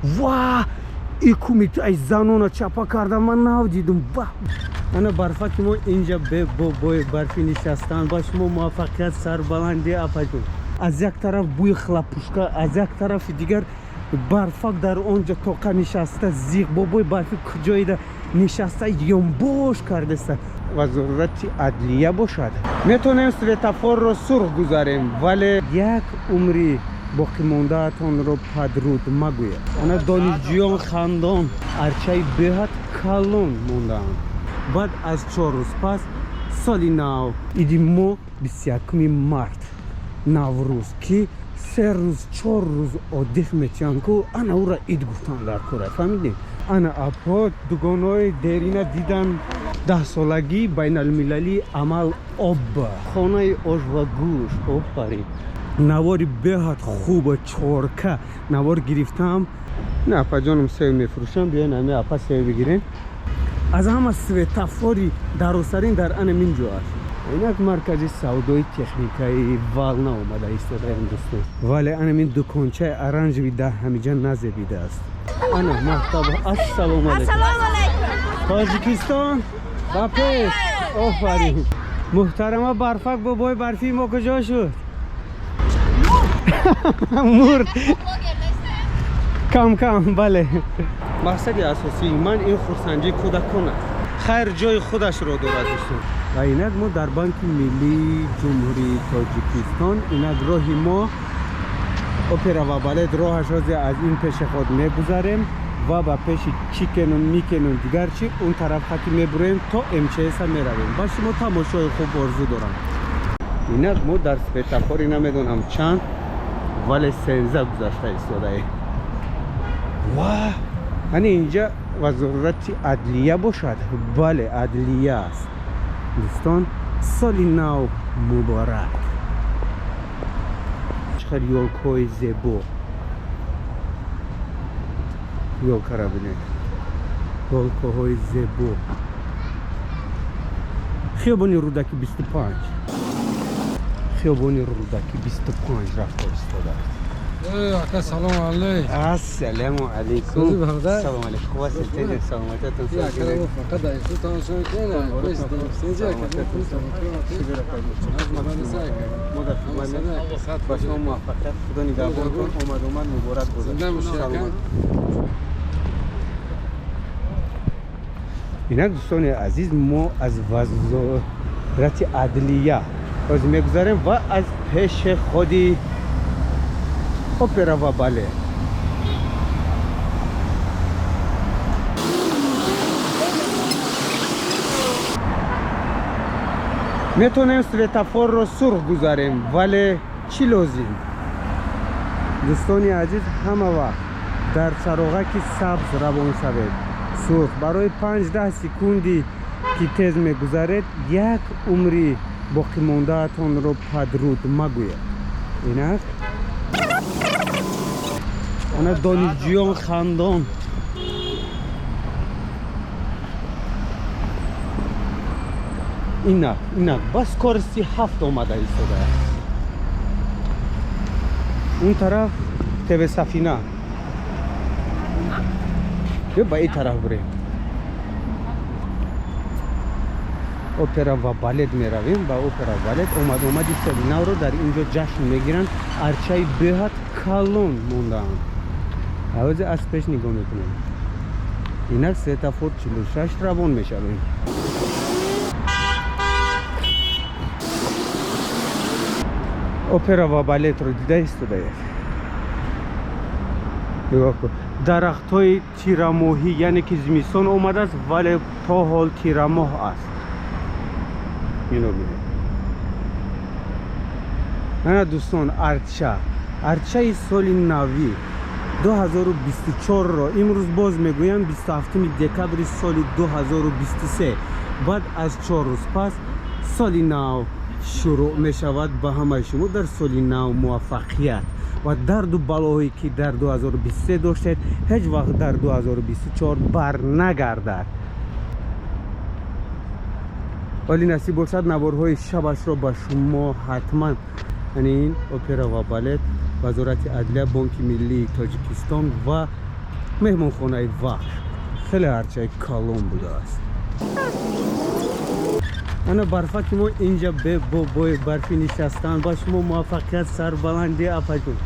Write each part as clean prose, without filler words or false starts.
Ва и кумитаи занона чапа карда, ман нав дидум. Ва ана барфаки мо инҷа бебобои барфӣ нишастанд. Ба шумо муваффақият, сарбаландӣ, апаҷон. Аз як тараф бӯи хлопушка, аз як тарафи дигар барфак дар он ҷо тоқа нишаста, зиқ бобои барфӣ куҷоида нишаста, ёмбош кардаста. Вазорати адлия бошад. Метавонем светофорро сурх гузарем, вале як умри боқимондаатонро падруд магӯед. Ана донишҷӯён хандон, арчаи беҳад калон мондаанд. Баъд аз 4 рӯз пас соли нав, иди мо 21 март, Наврӯз, ки 3 рӯз, 4 рӯз отдых метиҳанд ку, ана ӯра ид гуфтанд дар кора, фаҳмидем. Ана апо дугонаҳои дерина дидан, 10-солагии байналмилалии амал об, хонаи ош ва гӯшт. Офарин, навори беҳад хуба, чорка навор гирифтам. На, апаҷонам сев мефурӯшам, биёен ами апа сев бигирем. Аз ҳама светофори дарозтарин дар анамин ҷо аст. Инак маркази савдои техникаи Вална омада истодаем, дӯстон, вале анамин дукончаи оранжевый дар ҳамиҷа назебидааст. Ана мактаб. Ассалому алайкум. Тоҷикистон ба пеш! Офарин, муҳтарама барфак. Бобои барфии мо куҷо шуд? Мурд кам кам. Бале, мақсади асосии ман ин хурсандии кӯдакон аст. Хайр, ҷои худашро дорад, дӯстон. Ва инак мо дар Банки миллии Ҷумҳурии Тоҷикистон. Инак роҳи мо Опера ва балет роҳаш. Ҳозе аз ин пеши худ мегузарем ва ба пеши чикену микену дигар чи он тараф хати мебуроем, то МЧСа меравем. Ба шумо тамошои хуб орзу дорам. Инак мо дар светофори намедонам чанд, вале сенза гузашта истодаем. Ва ани инҷа вазорати адлия бошад. Бале, адлия аст. Дӯстон, соли нав муборак! Чӣ қадр ёлкҳои зебо! Ёлкара бинед, ёлкаҳои зебо. Хиёбони Рӯдаки 25, хиёбони Рӯдаки 25 рафта истодааст. Ака, салом алейк. Ассалому алейкум. Сӯзи бародар. Салом алейкум, хуб ҳастед? Тезед, саломатиятон? Ака, фақат дар ифту тамошо мекунем. Мо дар хидмат. Ба шумо муваффақият, худо нигаҳбонтон. Омад омад муборак бошад. Зинда бошед, ака. Саломат. Инак, дӯстони азиз, мо аз вазорати адлия ҳозир мегузарем ва аз пеши худи Опера ва балет. Метавонем светофорро сурх гузарем, вале чӣ лозим? Дӯстони азиз, ҳама вақт дар чароғаки сабз равон шавед. Сурх барои 5-10 секунди ки тез мегузаред, як умри боқимондаатонро падруд магӯед. Инак ана донишҷӯён хандон. Инак, инак ба скорости 7 омада истодааст. Он тараф ТВ Сафина. Ё ба ин тараф бурем, Опера ва балет меравем. Ба Опера балет омад омади соли навро дар ин ҷо ҷашн мегиранд. Арчаи беҳад калон мондаанд. Ҳозе аз пеш нигоҳ мекунем. Инак светофор 46, равон мешавем. Опера ва балетро дида истодаед. Нигоҳ кун, дарахтҳои тирамоҳӣ, яъне ки зимистон омадааст, вале то ҳол тирамоҳ аст. Ино бинед. Ана, дӯстон, арча, арчаи соли навӣ 2024-ро имрӯз боз мегӯям, 27 декабри соли 2023, баъд аз 4 рӯз пас соли нав шурӯъ мешавад. Ба ҳамаи шумо дар соли нав муваффақият ва дарду балоҳое ки дар 2023 доштед, ҳеҷ вақт дар 2024 барнагардад. Вале насиб бошад, наворҳои шабашро ба шумо ҳатман. Яъне ин Опера ва балет, Вазорати адлия, Бонки миллии Тоҷикистон ва Меҳмонхонаи Вахш хеле арчаи калон будааст. Ана барфаки мо инҷа бебобои барфӣ нишастан. Ба шумо муваффақият, сарбаландӣ, апаҷон.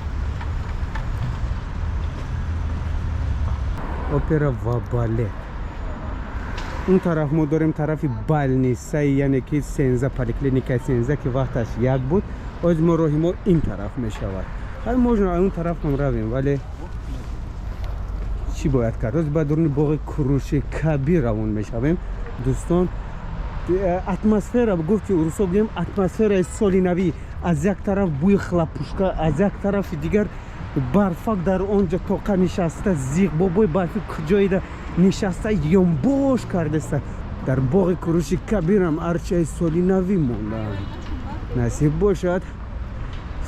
Опера ва балет. Он тараф мо дорем тарафи больницаи, яъне ки сенза, поликлиникаи сенза, ки вақташ як буд. Оз мо роҳи мо ин тараф мешавад. Ҳай, можно он тараф ҳам равем, вале чӣ бояд кард? Оз ба дуруни боғи Куруши Кабир равон мешавем, дӯстон. Атмосфера, гуфти урусо гӯем, атмосфераи соли навӣ: аз як тараф бӯи хлопушка, аз як тарафи дигар барфак дар он ҷо тоқа нишаста, зиқ бобои барфӣ куҷоида нишаста, ёмбош кардаста. Дар боғи Куруши Кабирам арчаи соли навӣ мондаанд. Насиб бошад,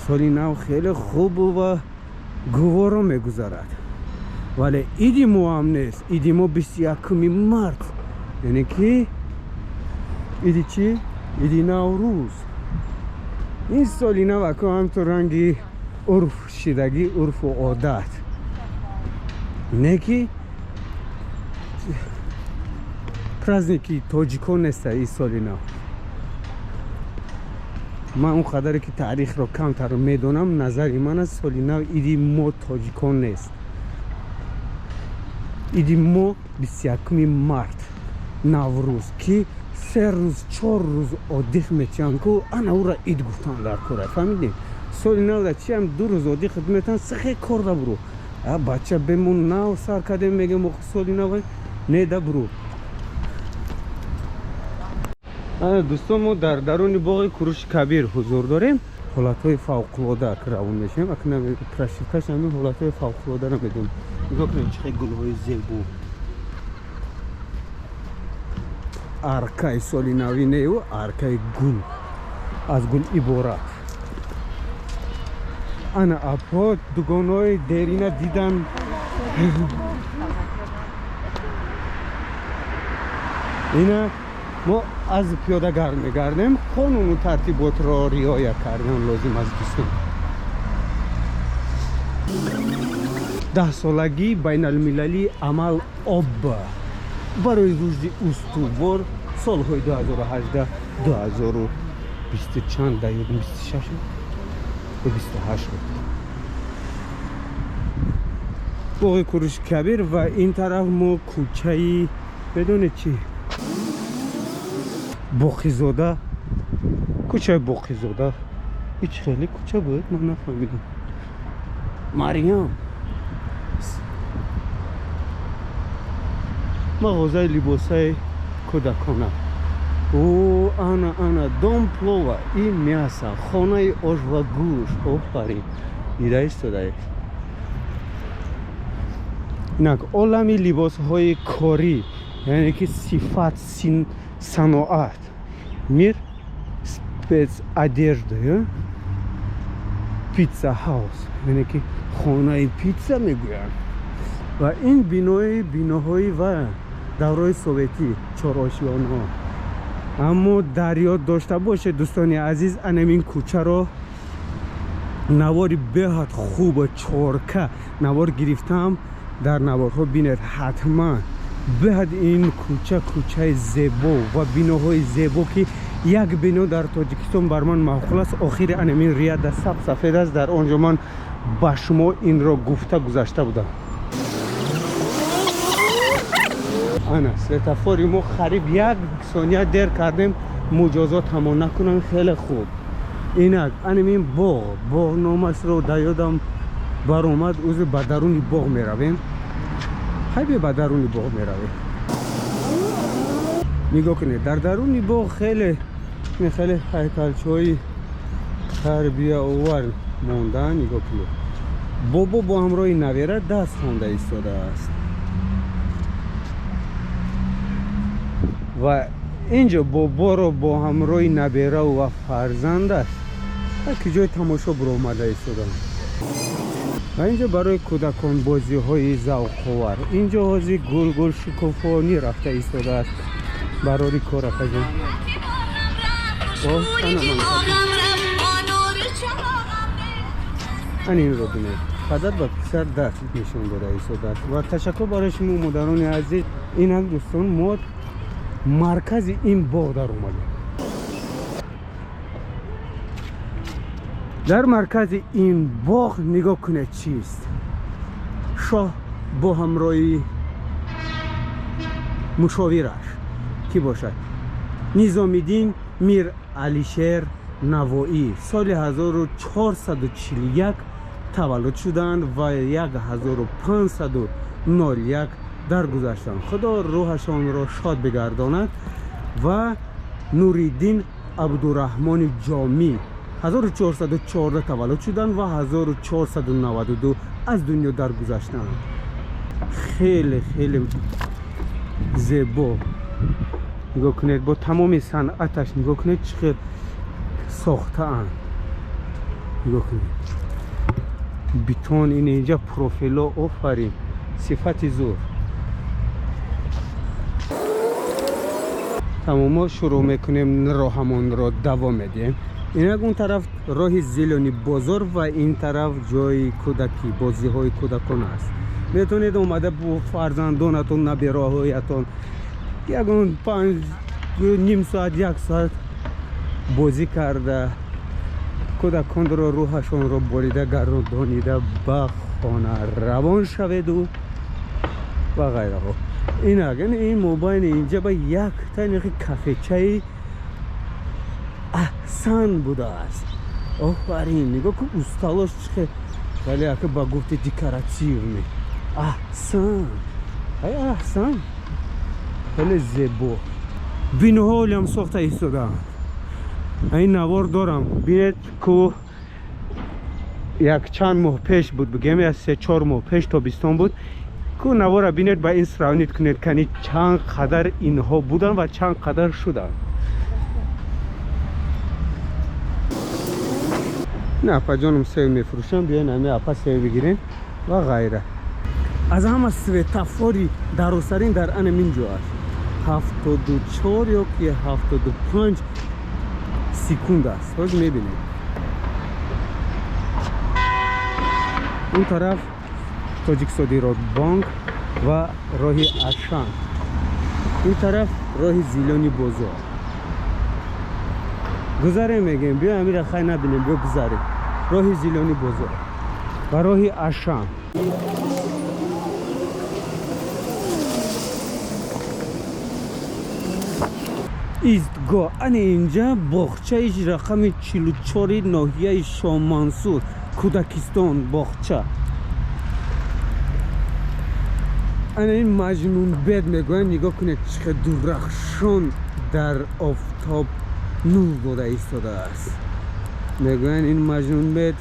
соли нав хеле хубу ва гуворо мегузарад, вале иди мо ҳам нест. Иди мо 21-уми март, яъне ки иди чӣ? Иди Наврӯз. Ин соли нав ако ҳамту ранги урф шидагӣ, урфу одат, не ки праздники тоҷикон неста ин соли нав. Ман он қадаре ки таърихро камтар медонам, назари ман аст, соли нав иди мо тоҷикон нест. Иди мо 21-уми март, Наврӯз, ки 3 рӯз, 4 рӯз отдых метиҳанд ку, ана ӯра ид гуфтан дар кора, фаҳмидем? Соли навда чиам 2 рӯз отдых метиҳанд, сихе кор да буру, а бача бемон, нав сар кардем, мегем соли нав не да буру. Дӯстон, мо дар даруни боғи Куруши Кабир ҳузур дорем. Ҳолатҳои фавқулода равон мешавем. Акна прошивкаш ҳамин ҳолатҳои фавқулодаро медонем. Нигоҳ кунед, чӣ хел гулҳои зебо. Аркаи соли нави нею, аркаи гул, аз гул иборат. Ана апо дугонои дерина дидан. Ина мо аз пиёдагард мегардем, қонуну тартиботро риоя кардан лозим аст, дӯстон. Даҳсолагии байналмилалии амал об барои рушди устувор, солҳои 2018, 2020 чанд даёд, 26, 28 буд. Боғи Куруши Кабир ва ин тараф мо кӯчаи, медонед чӣ, Боқизода, кӯчаи Боқизода. Ҳеч хеле кӯча буд, ман нафаҳмидам. Мариям, мағозаи либосаи кӯдакона. О, ана, ана дом плова и мяса, хонаи ош ва гӯшт. Офарин, дида истодаед. Инак олами либосҳои корӣ, яъне ки сифат, саноат, мир спецодежда, пицца хаус, яъне ки хонаи питса мегӯянд. Ва ин бинои биноҳои ва давраи советӣ, чорошиёнҳо. Аммо дар ёд дошта бошед, дӯстони азиз, анамин кӯчаро навори беҳад хуба чорка навор гирифтам, дар наворҳо бинед ҳатман. Беҳад ин кӯча кӯчаи зебо ва биноҳои зебо, ки як бино дар Тоҷикистон бар ман маъқул аст, охири анамин ряда саб сафед аст. Дар он ҷо ман ба шумо инро гуфта гузашта будам. Ана светофори мо, хариб як сония дер кардем, муҷозот ҳамон накунам. Хеле хуб. Инак анамин боғ, боғ номашро дар ёдам баромад. Ӯзи ба даруни боғ меравем. Хайбе, ба даруни боғ меравем. Нигоҳ кунед, дар даруни боғ хеле хеле ҳайкалчаҳои тарбияовар мондаанд. Нигоҳ кунед, бобо бо ҳамроҳи навера даст хонда истодааст. Ва инҷо боборо бо ҳамроҳи набераву ва фарзандаш ки ҷои тамошо буромада истоданд. Ва инҷо барои кӯдакон бозиҳои завқовар. Инҷо ҳозир гулгул шукуфонӣ рафта истодааст. Барори кор, акаҷон. Ана инро бинед. Падар ба писар даст нишон дода истодааст. Ва ташаккур барои шумо, модарони азиз. Инак, дӯстон, мо маркази ин боғ дар омадем. Дар маркази ин боғ нигоҳ кунед чист. Шоҳ бо ҳамроҳи мушовираш кӣ бошад? Низомиддин Мир Алишер Навоӣ соли 1441 таваллуд шуданд ва 1501 даргузаштанд. Худо рӯҳашонро шод бигардонад. Ва Нуриддин Абдураҳмони Ҷомӣ 1414 таваллуд шуданд ва 1492 аз дунё даргузаштанд. Хеле хеле зебо. Нигоҳ кунед, бо тамоми санъаташ нигоҳ кунед, чӣ хел сохтаанд. Нигоҳ кунед, бетон, ин инҷа профило, офарин, сифати зур. Тамом, мо шурӯъ мекунем, роҳамонро давом медиҳем. Инак он тараф роҳи Зелёни бозор ва ин тараф ҷои кӯдакӣ, бозиҳои кӯдакон аст. Метавонед омада бо фарзандонатон, набераҳоятон ягон панҷ ним соат, як соат бозӣ карда, кӯдаконро рӯҳашонро болида гардонида ба хона равон шаведу ва ғайраҳо. Инак ин мобайни инҷа ба як танихи кафечаи аҳсан будааст. Офарин, нигоҳ кун, усталош чӣ хел, вале ака ба гуфти декоративный. Аҳсан, ай аҳсан, хеле зебо. Биноҳо ҳам сохта истодаанд. Ин навор дорам, бинед ку як чанд моҳ пеш буд, бигем я 3-4 моҳ пеш тобистон буд. Ку навора бинед, ба ин сравнить кунед, кани чанд қадар инҳо буданд ва чанд қадар шуданд. Не, апаҷонам сев мефурӯшам, биён ами апа сев бигирем ва ғайра. Аз ҳама светофори дарозтарин дар анамин ҷо аст. 74 ё ки 75 секунд аст. Ҳозир мебинем. Он тараф Тоҷиксодиротбонк ва роҳи Ашан, ин тараф роҳи Зилёни бозор. Гузарем, мегем, биё амира хай набинем, биё гузарем. Роҳи Зилёни бозор ва роҳи Ашан. Истгоҳ ана инҷа боғчаи рақами 44 ноҳияи Шомансур, Кӯдакистон боғча. Ана ин Маҷнунбед мегӯянд. Нигоҳ кунед, чӣ хел дурахшон дар офтоб нур дода истодааст. Мегӯянд ин Маҷнунбед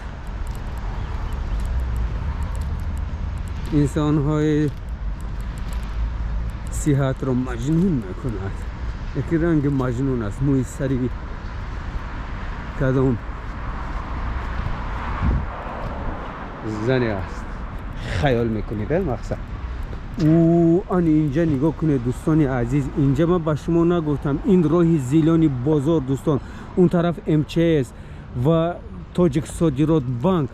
инсонҳои сиҳатро маҷнун мекунад. Яке ранги маҷнун аст, мӯи сари кадом зане аст, хаёл мекунед, мақсад. Ӯ ан инҷа нигоҳ кунед, дӯстони азиз, инҷа ман ба шумо нагуфтам, ин роҳи Зилёни бозор, дӯстон, он тараф МЧС ва Тоҷиксодиротбанк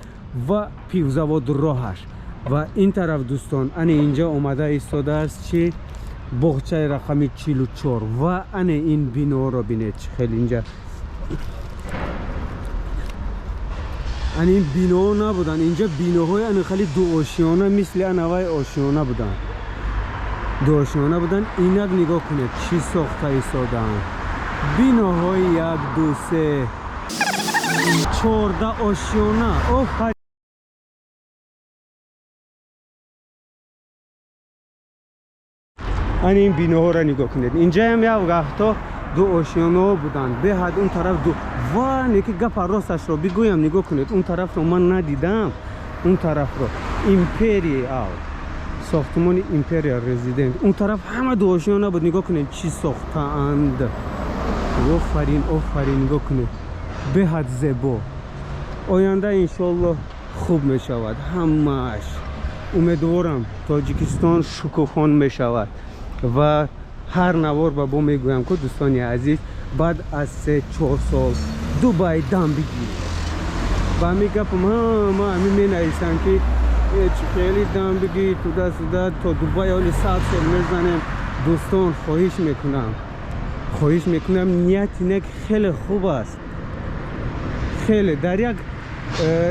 ва пивзавод роҳаш, ва ин тараф, дӯстон, ана инҷа омада истодааст чи боғчаи рақами 44. Ва ана ин биноро бинед, чӣ хел инҷа ана ин биноҳо набуданд. Инҷа биноҳои ана хеле дуошиёна, мисли анавай ошиёна буданд, дуошиёна буданд. Инак нигоҳ кунед, чӣ сохта истодаанд. Биноҳои 1, 2, 3, 14 ошиёна. Офарин. Ана ин биноҳоро нигоҳ кунед. Инҷаям як вақто ду ошиёнаҳо буданд, беҳад он тараф ду. Ва неки гапа росташро бигӯям, нигоҳ кунед, он тарафро ман надидам, он тарафро Империал, сохтмони Империал Резидент, он тараф ҳама ду ошиёна буд. Нигоҳ кунед, чӣ сохтаанд. Офарин, офарин, нигоҳ кунед, беҳад зебо. Оянда иншоаллоҳ хуб мешавад ҳамааш. Умедворам Тоҷикистон шукуфон мешавад. Ва ҳар навор ба бо мегӯям ку, дӯстони азиз, баъд аз 3-4 сол Дубай дам бигиред. Ба ҳамин гапам ҳама ҳамин менависам, ки Хеле дам бигӣ, туда-сюда, то Дубай оли 100 сол мезанем. Дӯстон, хоҳиш мекунам, хоҳиш мекунам, нияти нек хеле хуб аст, хеле. Дар як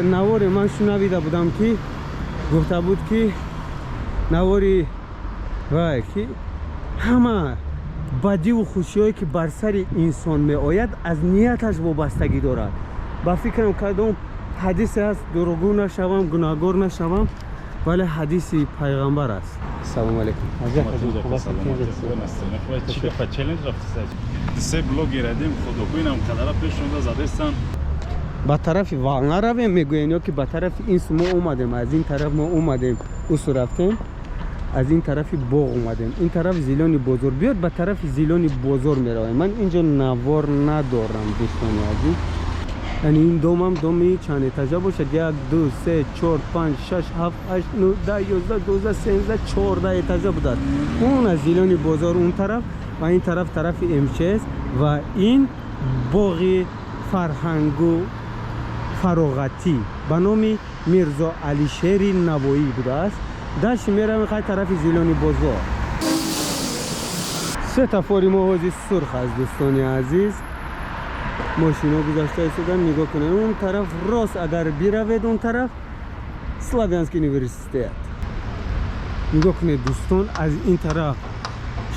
наворе ман шунавида будам, ки гуфта буд, ки навори вай, ки ҳама бадиву хушиҳое, ки бар сари инсон меояд, аз нияташ вобастагӣ дорад. Ба фикрам, кадом ҳадисе аст, дурӯғгӯ нашавам, гунаҳгор нашавам, вале ҳадиси пайғамбар аст. Салому алейкум. Се блогер адем, худокӯинам қадара пешонда задестан. Ба тарафи Волна равем, мегӯем, ё ки ба тарафи ин су? Мо омадем аз ин тараф, мо омадем, усу рафтем, аз ин тарафи боғ омадем, ин тараф Зелёный бозор. Биёд, ба тарафи Зелёный бозор меравем. Ман инҷо навор надорам, дӯстони азиз. Яъне ин домам доми чанд этажа бошад? Як, ду, се, чор, панҷ, шаш, ҳафт, ҳашт, нӯ, 10, 11, 12, 13, 14 этажа будааст. Он аз Зелёный бозор он тараф ва ин тараф тарафи МЧС ва ин боғи фарҳангу фароғатӣ ба номи Мирзо Алишери Навоӣ будааст. Дашти меравем, хай, тарафи Зелёный бозор. Светофори мо ҳозир сурх аст, дӯстони азиз. Мошино гузашта истодан, нигоҳ кунед. Он тараф рост агар биравед, он тараф Славянский университет. Нигоҳ кунед, дӯстон, аз ин тараф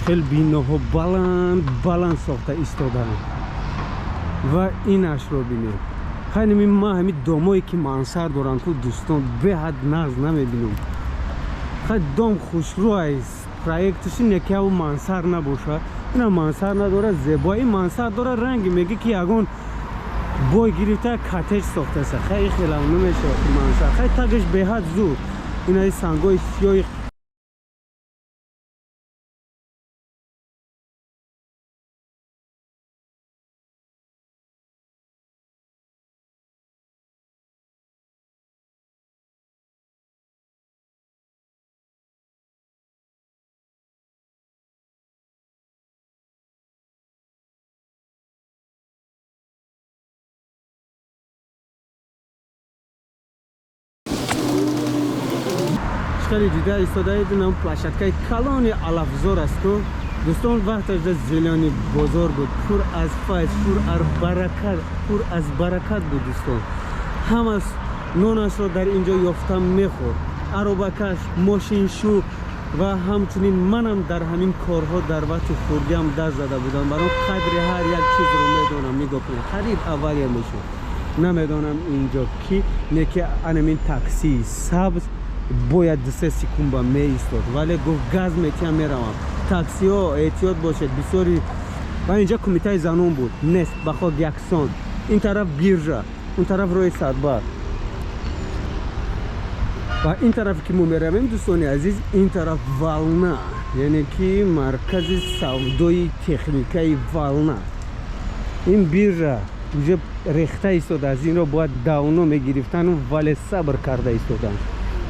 хел биноҳо баланд баланд сохта истодаанд. Ва инашро бинед. Хайними ма ҳами домое, ки мансар доранд ку, дӯстон, беҳад нағз намебинам. Хай, дом хушрӯ аст, проекташи некиаву мансар набошад. Ина мансар надорад, зебои мансар дорад, ранги меги, ки ягон бой гирифта коттедж сохтаса. Хай, хелам намешавад ки мансар. Хай, тагаш беҳад зуд. Инаи сангои сиёҳи. Хеле дида истодаед, инам площадкаи калони алафзор аст ку, дӯстон. Вақташ да Зелёный бозор буд, пур аз файз, пур аз баракат, пур аз баракат буд, дӯстон. Ҳама нонашро дар ин ҷо ёфта мехӯрд, аробакаш, мошиншу ва ҳамчунин манам дар ҳамин корҳо дар вақти хурдиам даст зада будам. Баром қадри ҳар як чизро медонам. Нигоҳ кунед, қариб авария мешуд. Намедонам инҷо ки неки анамин таксии сабз бояд 2-се секунда меистод, вале гуфт, газ метиҳам, меравам. Таксиҳо, эҳтиёт бошед бисёри. Ва инҷа кумитаи занон буд, нест, ба хок яксон. Ин тараф биржа, он тараф роҳи Садбар ва ин тарафе, ки мо меравем, дӯстони азиз, ин тараф Волна, яъне ки маркази савдои техникаи Волна. Ин биржа уже рехта истодааст, инро бояд давно мегирифтан, вале сабр карда истоданд.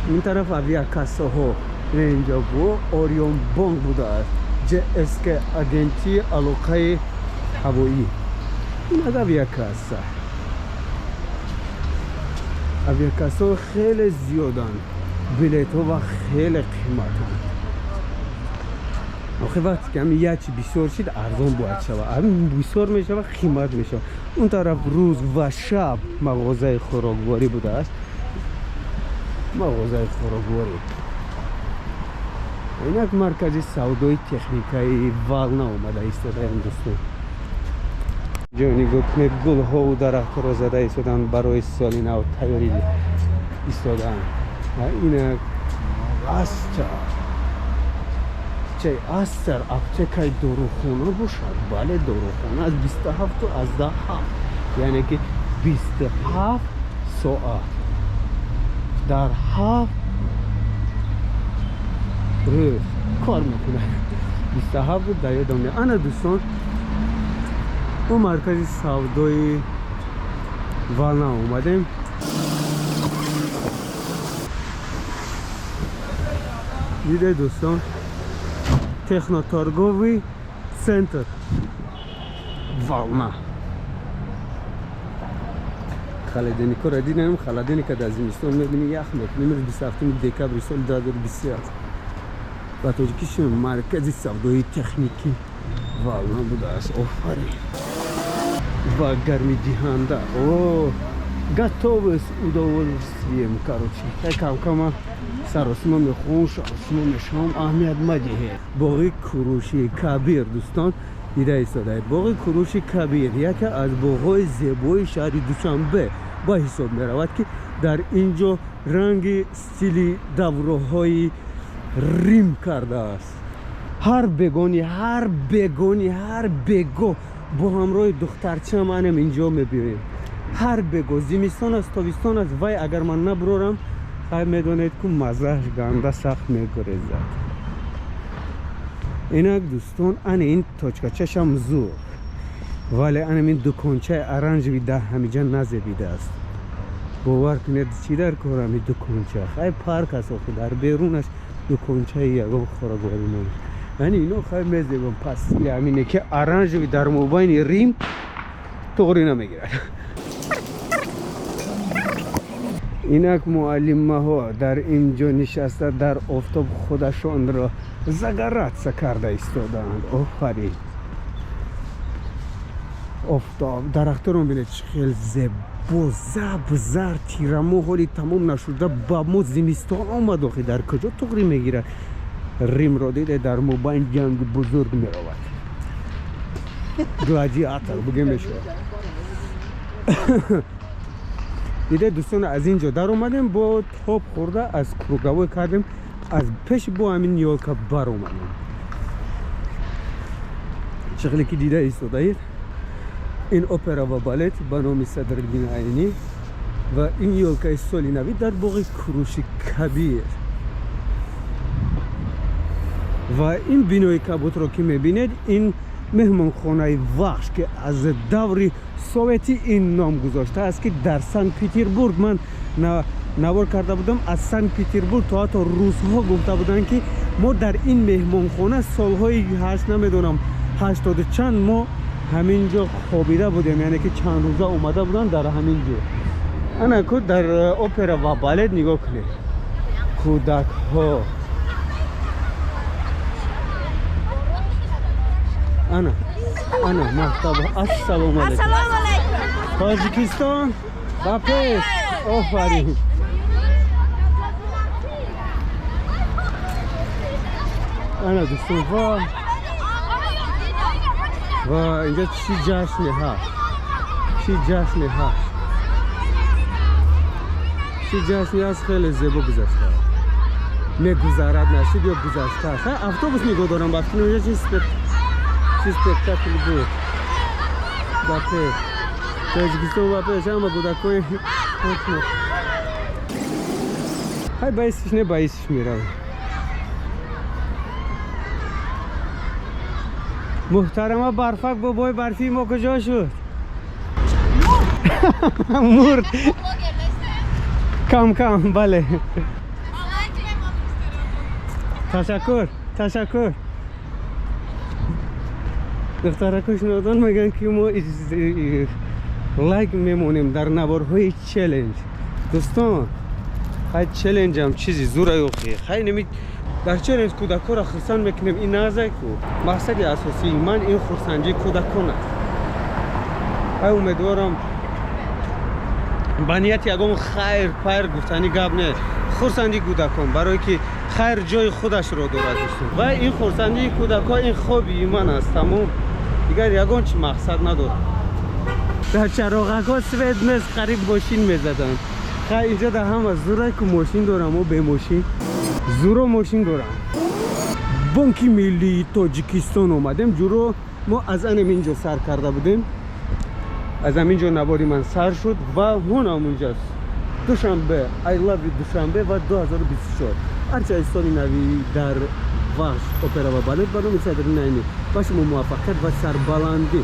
Ин тараф авиакассаҳо, инҷо бо Ориёнбонк будааст, ЖСК, агентии алоқаи ҳавоӣ. Ин авиакасса, авиакассаҳо хеле зиёданд, билетҳо ва хеле қиматанд. Охи, вақте ки ҳами як чи бисёр шид, арзон бояд шавад, ҳамин бисёр мешавад, қимат мешавад. Он тараф рӯз ва шаб мағозаи хӯрокворӣ будааст, мағозаи хӯрокворӣ. Инак маркази савдои техникаи Волна омада истодаем, дӯстон. Ҷо нигоҳ кунед, гулҳову дарахтҳоро зада истоданд, барои соли нав тайёрӣ истодаанд. Ва инак Астер, чай Астер, аптекаи дорухона бошад. Бале, дорухона аз 27,7, яъне ки 27 соат дар 7 рӯз кор мекунад. 27 буд, дар ёдам не. Ана, дӯстон, мо маркази савдои Волна омадем. Диде, дӯстон, техноторговый центр Волна. Холодильникро дидем, холодильника дар зимистон мебинӣ, ях мекунӣ. Имрӯз 27 декабри соли 2023 аст. Ба тоҷикӣ чӣ? Маркази савдои техникӣ Волна будааст. Офарин! Ва гармидиҳанда. О, готовы с удовольствием, короче. Кам-кама саросима мехӯрам, шаросима мешавам, аҳамият мадиҳед. Боғи Куруши Кабир, дӯстон, дида истодаед. Боғи Куруши Кабир яке аз боғҳои зебои шаҳри Душанбе ба ҳисоб меравад, ки дар ин ҷо ранги стили давроҳои Рим кардааст. Ҳар бегони, ҳар бегони, ҳар бего бо ҳамроҳи духтарчаам анам инҷо мебиёем. Ҳар бего, зимистон аст, тобистон аст, вай агар ман набурорам, хай медонед, ку маззааш ганда сахт мегурезад. Инак, дӯстон, ани ин точкачашам зур, вале анам ин дукончаи оранжевый дар ҳамиҷа назебидааст. Бовар кунед, чӣ дар кор ами дуконча? Хай, парк аст охи, дар берунаш дукончаи ягон хӯрокворӣ мон. Яъне ино хай мезебам, пас ҳамине ки оранжевый дар мобайни Рим тоғрӣ намегирад. Инак муаллимаҳо дар ин ҷо нишаста, дар офтоб худашонро загораться карда истодаанд. Офарин! Офтоб, дарахторо бинед, чӣ хел зебо, заб зар. Тирамо ҳоли тамом нашуда, ба мо зимистон омад. Охи, дар куҷо туғрӣ мегирад? Римро диде, дар мобайн ҷанги бузург меравад, гладиатор бугем мешавад. Диде, дӯстон, аз ин ҷо даромадем, бо тоб хӯрда аз круговой кардем, аз пеши бо ҳамин ёлка баромадем. Чӣ хеле ки дида истодаед, ин опера ва балет ба номи Садриддин Айнӣ ва ин ёлкаи соли навӣ дар боғи Куруши Кабир. Ва ин бинои кабудро ки мебинед, ин меҳмонхонаи Вахш, ки аз даври советӣ ин ном гузоштааст, ки дар Санкт Петербург ман навор карда будам. Аз Санкт Петербург то ҳатто русҳо гуфта буданд, ки мо дар ин меҳмонхона солҳои ҳашт, намедонам, ҳаштоду чанд мо ҳамин ҷо хобида будем, яъне ки чанд рӯза омада буданд дар ҳамин ҷо. Ана ку дар опера ва балет нигоҳ кунед, кӯдакҳо. Ана, ана мактаб. Ассалому алайкум! Тоҷикистон ба пеш! Офарин! Ана, дӯстон, ва инҷа чӣ ҷашне ҳаст, чӣ ҷашне ҳаст, чӣ ҷашне ҳаст! Хеле зебо гузашта мегузарад, нашид ё гузаштааст. Автобус нигоҳ дорам, ба фикр инҷа чӣ спектакл буд. Ба пеш, Тоҷикистон ба пеш! Ҳама кӯдакҳои ҳай ба исиш не, ба исиш меравем. Муҳтарама Барфак, бобои барфии мо куҷо шуд? Мурд. Кам кам, бале. Ташаккур, ташаккур. Духтаракош нодон мегӯянд, ки мо лайк мемонем дар наворҳои челлендж. Дӯстон, хай, челленджам чизи зура ёхи. Хай, неми дар челлендж кӯдакҳоро хурсанд мекунем, ин назай ку. Мақсади асосии ман ин хурсандии кӯдакон аст. Ай, умедворам, ба нияти ягон хайр пайр гуфтани гап не, хурсандии кӯдакон, барое ки хайр ҷои худашро дорад, дӯстон. Ва ин хурсандии кӯдакҳо, ин хоби ман аст, тамом. Дигар ягон чи мақсад надорам. Дар чароғакҳо свет нест, қариб мошин мезаданд. Хай, инҷо дар ҳама зура ку мошин дорам, о бемошин зуро мошин дорам. Бонки миллии Тоҷикистон омадем. Ҷуро мо аз анам инҷо сар карда будем, аз ҳамин ҷо навори ман сар шуд ва ҳунам унҷаст. Душанбе, I love you Душанбе ва 2024 арчаи соли нави дар Вахш, опера ва балет ба номи Садриддин Айнӣ. Ба шумо муваффақият ва сарбаландӣ.